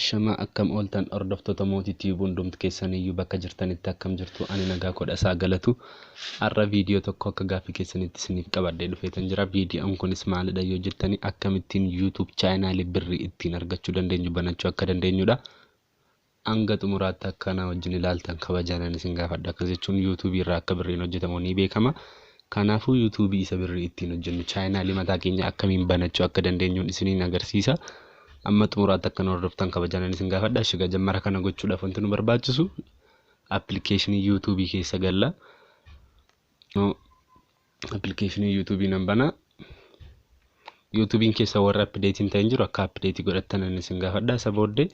Ashamaa, akkam ooltan hordoftoota Mootii Tube? Hundumti keessaniyyuu bakka jirtanitti akkam jirtu? Ani nagaa kodha isaa galatu. Har'a viidiyoo tokko akka gaaffii keessanitti isiniif qabadhee dhufeetan jira. Viidiyoon kunis maalidha yoo jettani, akkamittiin YouTube chaanaalii birrii ittiin argachuu dandeenyu banachuu akka dandeenyudha. Hanga xumuraatti akka na wajjin ilaaltan kabajaanan isin gaafadha. Akkas jechuun YouTube irraa akka birriin hojjetamu ni beekama. Kanaafuu YouTube isa birrii ittiin hojjennu chaanaalii mataa keenya akkamiin banachuu akka dandeenyuun isiniin agarsiisa. Amma xumuraatti akka nu hordoftan kabajaanan isin gaafadha. Shiga jammara kana gochuudhaaf wanti nu barbaachisu appilikeeshinii YouTube keessa galla. Appilikeeshinii YouTube nan bana. YouTube'n keessa warra update hin ta'in jiru akka update godhattan isin gaafadha. Isa booddee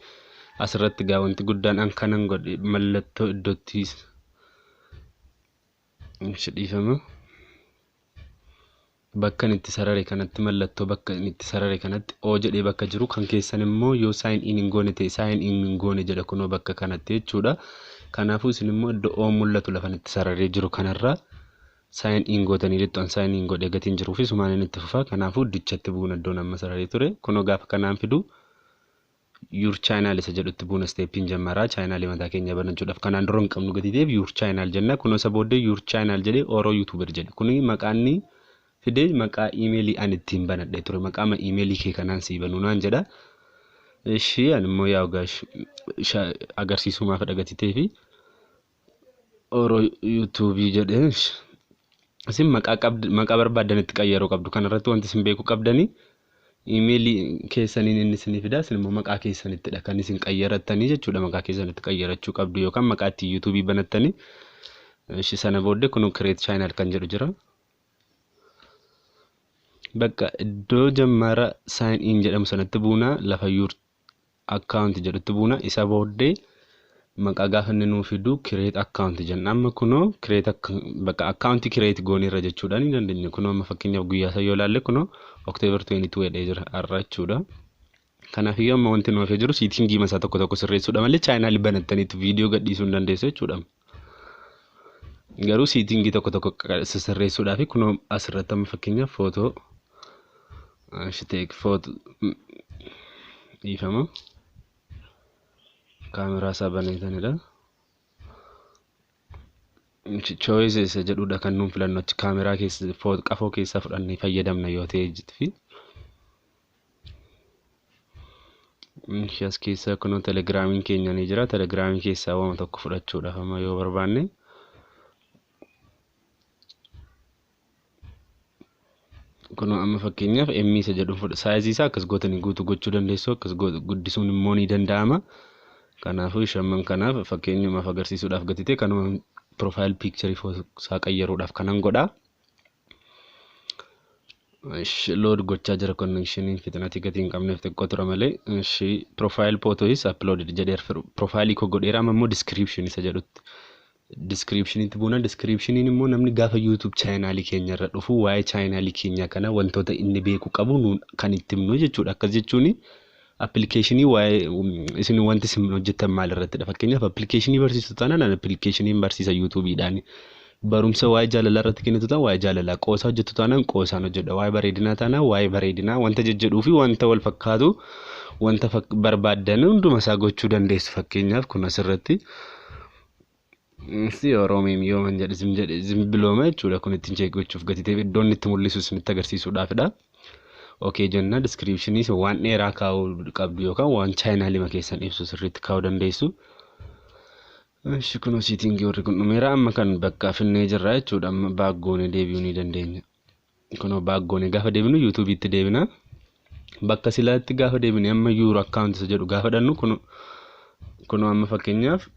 asirratti gaa wanti guddaan an kanan godhe mallattoo iddootti dhiifama. Bakka inni itti sarare kanatti, mallattoo bakka inni itti sarare kanatti O jedhee bakka jiru, kan keessan immoo yoo sign in hin goone ta'e sign in hin goone jedha kunoo bakka kanatti jechuudha. Kanaafuu isin immoo iddoo O mul'atu lafa itti sararee jiru kanarraa sign in gootanii jettu. An sign in godhee gatiin jiruu fi sumaan inni itti fufa. Kanaafuu iddichatti buuna, iddoon amma sararee ture. Kunoo gaafa kanaan fidu your channel isa jedhutti buuna. Steppiin jammaraa chaanaalii mataa keenya banachuudhaaf kanaan dura hin qabnu gatii ta'eef your channel jenna. Kunoo isa booddee your channel jedhee Oro YouTuber jedhe. Kuni maqaan inni fidee maqaa iimeelii ani ittiin banadhee ture, maqaa iimeelii kee kanaan sii banuu naan jedha. Ishii ani immoo yaa gaash agarsiisumaaf gatii ta'ee fi Oro YouTubeii jedhee. Isin maqaa qabd maqaa barbaaddan itti qayyaruu qabdu. Kanarratti wanti isin beekuu qabdanii iimeelii keessaniin inni isinii fida, isin immoo maqaa keessanittidha kan isin qayyarattanii jechuudha. Maqaa keessanitti qayyarachuu qabdu yookaan maqaa ittiin YouTubeii banattanii. Ishi sana booddee kun create channel kan jedhu jira. Bakka iddoo jammara sign in jedhamu sanatti buuna, lafa your account jedhutti buuna. Isa booddee maqaa gaafa inni nuu fidu create account jenna. Amma kunoo create bakka account create gooneerra jechuudha ni dandeenya. Kunoo amma fakkeenyaaf guyyaa isaa yoo ilaalle, kunoo October 22 jedhee jira har'a jechuudha. Kanaafiyyuu amma wanti nu hafee jiru settingii masaa tokko tokko sirreessuudha malee chaanaalii banattaniitu viidiyoo gadhiisuu hin dandeessu jechuudha. Garuu settingii tokko tokko sirreessuudhaaf kunoo asirratti amma fakkeenyaaf footoo take footoo, dhiifama, kaameraa isaa baneetanidha. Choice isa jedhudha kan nuun filannu, achi kaameraa keessa qafoo keessaa fudhannee fayyadamna yoo ta'e fi as keessa kunoo telegiraamiin keenya ni jira. Telegiraamii keessaa waan tokko fudhachuudhaaf amma yoo barbaanne, kunoo amma fakkeenyaaf emmi isa jedhu fudha. Sizeii isaa akkas gootanii guutuu gochuu dandeessu, akkas guddisuun immoo ni danda'ama. Kanaafuu shamman kanaaf fakkeenyumaaf agarsiisuudhaaf gatite kanuma profile pictureii isaa qayyaruudhaaf kanan godha. Load gochaa jira, connectioniin fixinatii gatii hin qabneef xiqqoo tura malee. Profile photo is uploaded jedheer, profileii koo godheera. Amma immoo description isa jedhutti. Descriptionitti buuna. Descriptioniin immoo namni gaafa YouTube chaanaalii keenya irra dhufu waa'ee chaanaalii keenya kana wantoota inni beeku qabu nuun kan itti himnu jechuudha. Akkas jechuun appilikeeshinii waa'ee isin wanti isin hojjettan maal irrattidha. Fakkeenyaaf appilikeeshinii barsiistu taanaan appilikeeshiniin barsiisa YouTubeiidhaan. Barumsa waa'ee jaalalaa irratti kennitu taanaan waa'ee jaalalaa, qoosaa hojjettu taanaan qoosaan hojjedha. Waa'ee bareedinaa taanaan waa'ee bareedinaa wanta jejjedhuu fi wanta wal fakkaatu wanta barbaaddan hunduma isaa gochuu dandeessu. Fakkeenyaaf kun asirratti si Oromiin yoo man jedhe zim jedhe zim bilooma jechuudha. Kun ittiin check gochuuf gatii ta'eef iddoon itti mul'isu isinitti agarsiisuudhaafidha. Okay jenna, descriptionii waan dheeraa kaa'uu qabdu yookaan waan chaanaalii keessan ibsu sirriitti kaa'uu dandeessu. Ishi kunoo settingii warri kun dhumeera, amma kan bakka finnee jirra jechuudha. Amma back goonee deebi'uu ni dandeenya. Kunoo back goonee gaafa deebinu YouTubeiitti deebina. Bakka silaatti gaafa deebine amma your account isa jedhu gaafa dhannu, kunoo amma fakkeenyaaf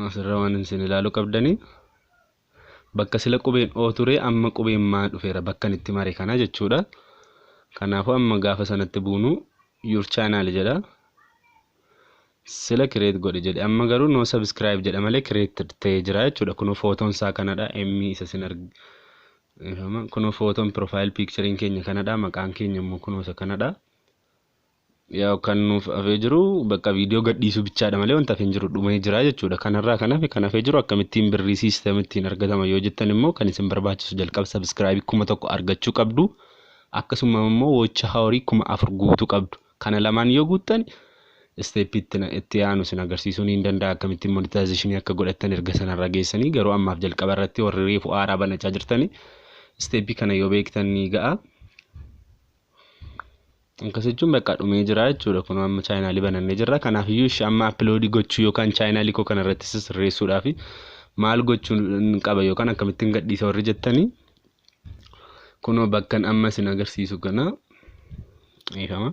asirra waan isin ilaaluu qabdanii bakka sila qubeen O ture amma qubeen maa dhufeera bakka itti mare kana jechuudha. Kanaafuu amma gaafa sanatti buunu your channel jedha. Sila create godhe jedhe, amma garuu no subscribe jedha malee create ta'ee jira jechuudha. Kunoo footoon isaa kanadha. Emmi isa isin arg kunoo footoon profile picturein keenya kanadha. Maqaan keenya immoo kunoo isa kanadha. Yaa kan nuuf hafee jiru bakka viidiyoo gadhiisuu bichaadha malee wanta hafee jiru dhumee jira jechuudha. Kanarraa kan hafe, kan hafee jiru akkamittiin birrii system ittiin argatama yoo jettan immoo, kan isin barbaachisu jalqaba subscribe 1000 argachuu qabdu. Akkasuma immoo watch hourii 4000 guutuu qabdu. Kana lamaan yoo guuttan Step itti aanu isin agarsiisuu ni danda'a, akkamittiin monetization akka godhattan erga sanarra geessanii. Garuu ammaaf jalqaba irratti warri reefu haaraa banachaa jirtanii step kana yoo beektan ni ga'a. Akkas jechuun bakka dhumee jira jechuudha. Kun amma channelii banannee jirra. Kanaafiyyuu ishee amma upload gochuu yookaan channelii koo kana irratti sirreessuudhaaf maal gochuu qaba yookaan akkamittiin gadhiisa warri jettanii, kunoo bakkan amma isin agarsiisu kana dhiifama.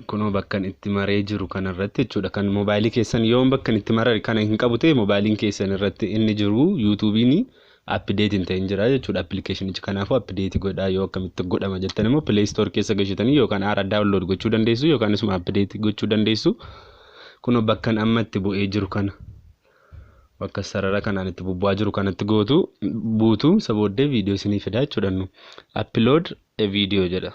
Kunoo bakkan itti maree jiru kanarratti jechuudha. Kan moobaayilii keessan yoo bakkan itti marare kana hin qabu ta'e, moobaayiliin keessan irratti inni jiru YouTubeiin update hin ta'in jira jechuudha applicationichi. Kanaafuu update godhaa. Yoo akkamitti godhama jettan immoo, Play Store keessa gashitanii yookaan haaraa download gochuu dandeessu yookaan isuma update gochuu dandeessu. Kunoo bakkan amma itti bu'ee jiru kana, bakka sarara kanaan itti bubbu'aa jiru kanatti gootu buutu. Isa booddee viidiyoo isinii fidaa jechuudha. Nu "upload a video" jedha.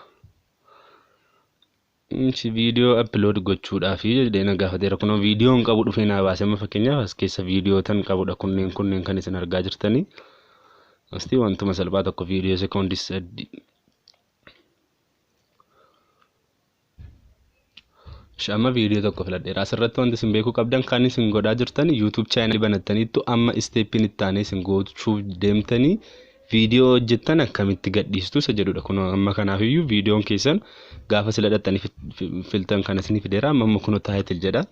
Inchi viidiyoo upload gochuudhaaf jedhee na gaafateera. Kunoo viidiyoon qabu dhufee naa baase. Amma fakkeenyaaf as keessa viidiyoo tan qabudha, kunneen kan isin argaa jirtanii. Asti wantuma salphaa tokko, viidiyoo sekoondii 3. Amma viidiyoo tokko filadheera. Asirratti wanti isin beekuu qabdan, kan isin godhaa jirtan YouTube channelii banattaniittu, amma stepiin itti aanee isin gochuuf deemtanii viidiyoo hojjettan akkamitti gadhiistu isa jedhudha. Kun amma kanaafiyyuu viidiyoon keessan gaafa sila dhattanii filtan kana isinii fideera. Amma immoo kunoo "title" jedha.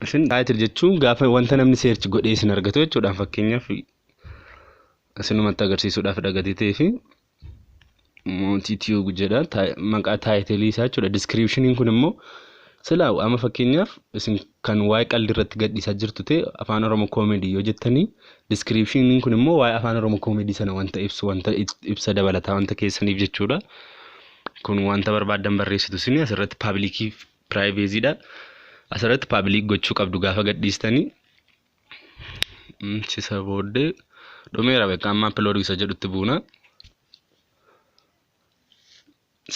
Isin title jechuun gaafa wanta namni search godhee isin argatu jechuudha. Fakkeenyaaf isinumatti agarsiisuudhaaf dhagatii ta'ee fi Mootii Tube jedha maqaa titleii isaa jechuudha. Descriptioniin kun immoo silaa amma fakkeenyaaf isin kan waa'ee qalbii irratti gadhiisaa jirtu ta'e, Afaan Oromoo comedy yoo jettanii, descriptioniin kun immoo waa'ee Afaan Oromoo comedy sana wanta ibsu, wanta ibsa dabalataa wanta keessaniif jechuudha. Kun wanta barbaaddan barreessitu isin asirratti. Publicii privacydha. Asirratti public gochuu qabdu gaafa gadhiistanii. Isa booddee dhumeera beekaa, amma "upload" isa jedhutti buuna.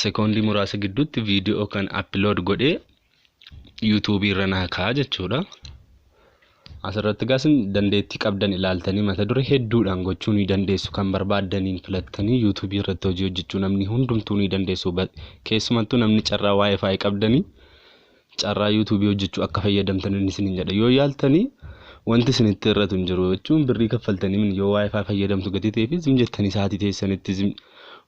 Sekoondii muraasa gidduutti viidiyoo kan upload godhee YouTubeii irra naa kaa'a jechuudha. Asirratti gaasin dandeettii qabdan ilaaltanii mata duree hedduudhaan gochuu ni dandeessu. Kan barbaaddaniin filattanii YouTubeii irratti hojii hojjechuu namni hundumtuu ni dandeessu. Keessumattuu namni carraa WiFi qabdanii carraa YouTubeii hojjechuu akka fayyadamtan inni isiniin jedha. Yoo yaaltanii wanti isinitti irratu hin jiru jechuun, birrii kaffaltanii yoo WiFi fayyadamtu gatii ta'eef, zim jettanii sa'aatii teessanitti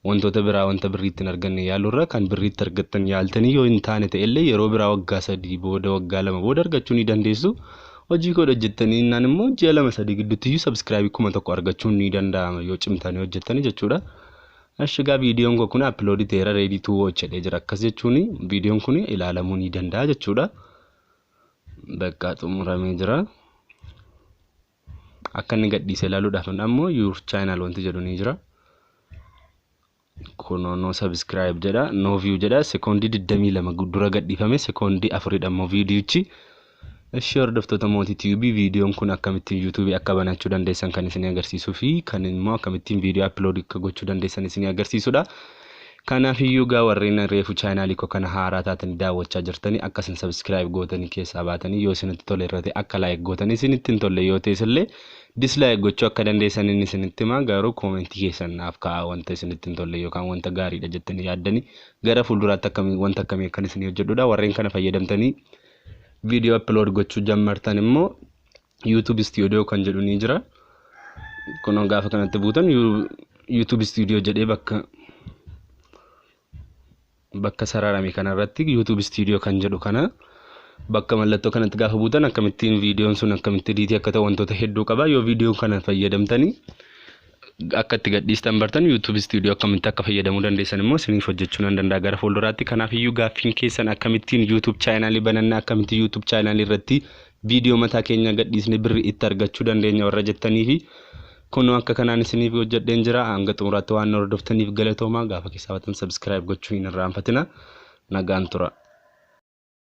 wantoota biraa wanta birrii ittiin arganne yaalurra kan birrii itti argattan yaaltanii, yoo hin taane ta'ellee yeroo biraa waggaa 3 booda, waggaa 2 booda argachuu ni dandeessu. Hojii koo hojjettanii innaan immoo ji'a 2 3 gidduutti iyyuu subscribeii 1000 argachuun ni danda'ama yoo cimtanii hojjettanii jechuudha. Ashigaa viidiyoon koo kun upload ta'eera, "ready to watch" jedhee jira. Akkas jechuun viidiyoon kun ilaalamuu ni danda'a jechuudha. Bakka xumuramee jira. Akka inni gadhiise ilaaluudhaaf ammoo "your channel" wanti jedhu ni jira. Kunoo "no subscribe" jedha, "no view" jedha. Sekoondii 22 dura gadhiifame, sekoondii 4dha immoo viidiyichi. Ishee hordoftoota Mootii Tube, viidiyoon kun akkamittiin YouTubeii akka banachuu dandeessan kan isin agarsiisuu fi kan immoo akkamittiin viidiyoo upload akka gochuu dandeessan isin agarsiisudha. Kanaaf iyyuu gaa warreen reefu channelii koo kana haaraa taatanii daawwachaa jirtanii, akka isin subscribe gootanii keessaa baatanii, yoo isinitti tole irratti akka like gootanii, isinitti hin tolle yoo ta'es illee dislike gochuu akka dandeessan inni isinitti hima. Garuu commentii keessan naaf kaa'aa, wanta isinitti hin tolle yookaan wanta gaariidha jettanii yaaddanii gara fuulduraatti akkamii wanta akkamii akkan isinii hojjedhudha. Warreen kana fayyadamtanii viidiyoo upload gochuu jammartan immoo YouTube Studio kan jedhu ni jira. Kunoo gaafa kanatti buutan YouTube Studio jedhee bakka sararame kanarratti YouTube Studio kan jedhu kana bakka mallattoo kanatti gaafa buutan, akkamittiin viidiyoon sun akkamitti editii akka ta'u wantoota hedduu qaba. Yoo viidiyoo kana fayyadamtanii akka itti gadhiistan bartan, YouTube Studio akkamitti akka fayyadamuu dandeessan immoo isiniif hojjechuu nan danda'a gara fuulduraatti. Kanaaf iyyuu gaaffiin keessan akkamittiin YouTube channelii banannaa, akkamittiin YouTube channelii irratti viidiyoo mataa keenya gadhiisne birrii itti argachuu dandeenya warra jettanii fi kunoo akka kanaan isiniif hojjedheen jira. Hanga xumuraatti waan hordoftaniif galatoomaa. Gaafa keessaa baatan subscribe gochuu hin irraanfatina. Nagaan tura.